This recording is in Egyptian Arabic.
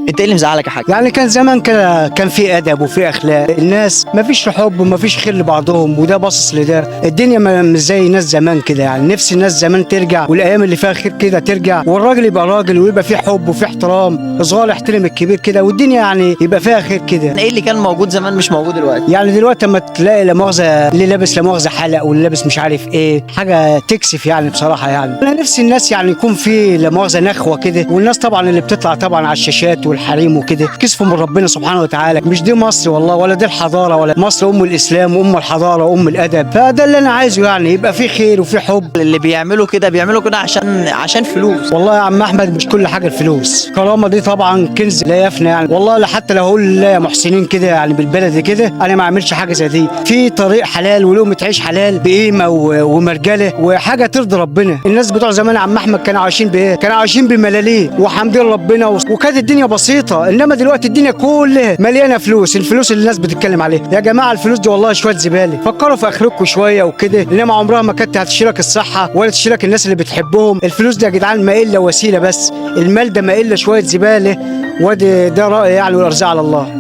انت ايه اللي مزعلك يا حاج؟ يعني كان زمان كده كان في ادب وفي اخلاق، الناس ما فيش حب وما فيش خير لبعضهم، وده باصص لده. الدنيا مش زي ناس زمان كده، يعني نفسي الناس زمان ترجع، والايام اللي فيها خير كده ترجع، والراجل يبقى راجل ويبقى فيه حب وفيه احترام، الصغير يحترم الكبير كده، والدنيا يعني يبقى فيها خير كده. ايه اللي كان موجود زمان مش موجود دلوقتي؟ يعني دلوقتي اما تلاقي لا مؤاخذة اللي لابس لا مؤاخذة حلق، واللي لابس مش عارف ايه، حاجة تكسف يعني بصراحه. يعني انا نفسي الناس يعني يكون في لا مؤاخذة نخوه كده، والناس طبعا اللي بتطلع طبعا على الشاشات والحريم وكده كسفوا من ربنا سبحانه وتعالى. مش دي مصر والله، ولا دي الحضاره، ولا مصر ام الاسلام وام الحضارة وام الادب. فده اللي انا عايزه، يعني يبقى في خير وفي حب. اللي بيعملوا كده بيعملوا كده عشان فلوس. والله يا عم احمد مش كل حاجة الفلوس، كرامة دي طبعا كنز لا يفنى يعني. والله لا حتى لو اقول لا يا محسنين كده يعني بالبلد كده، انا ما اعملش حاجة زي دي. في طريق حلال ولقمه عيش حلال بقيمة ومرجله وحاجه ترضي ربنا. الناس بتوع زمان يا عم احمد كانوا عايشين بايه؟ كانوا عايشين بملاليه وحامدين ربنا، وكانت الدنيا بسيطة. انما دلوقتي الدنيا كلها مليانة فلوس، الفلوس اللي الناس بتتكلم عليها يا جماعة، الفلوس دي والله شوية زبالة. فكروا في اخركم شوية وكده، انما عمرها ما كانت هتشيلك الصحة ولا تشيلك الناس اللي بتحبهم. الفلوس دي يا جدعان ما الا وسيلة بس، المال ده ما الا شوية زبالة. وادي ده رايي يعني، والارزاق على الله.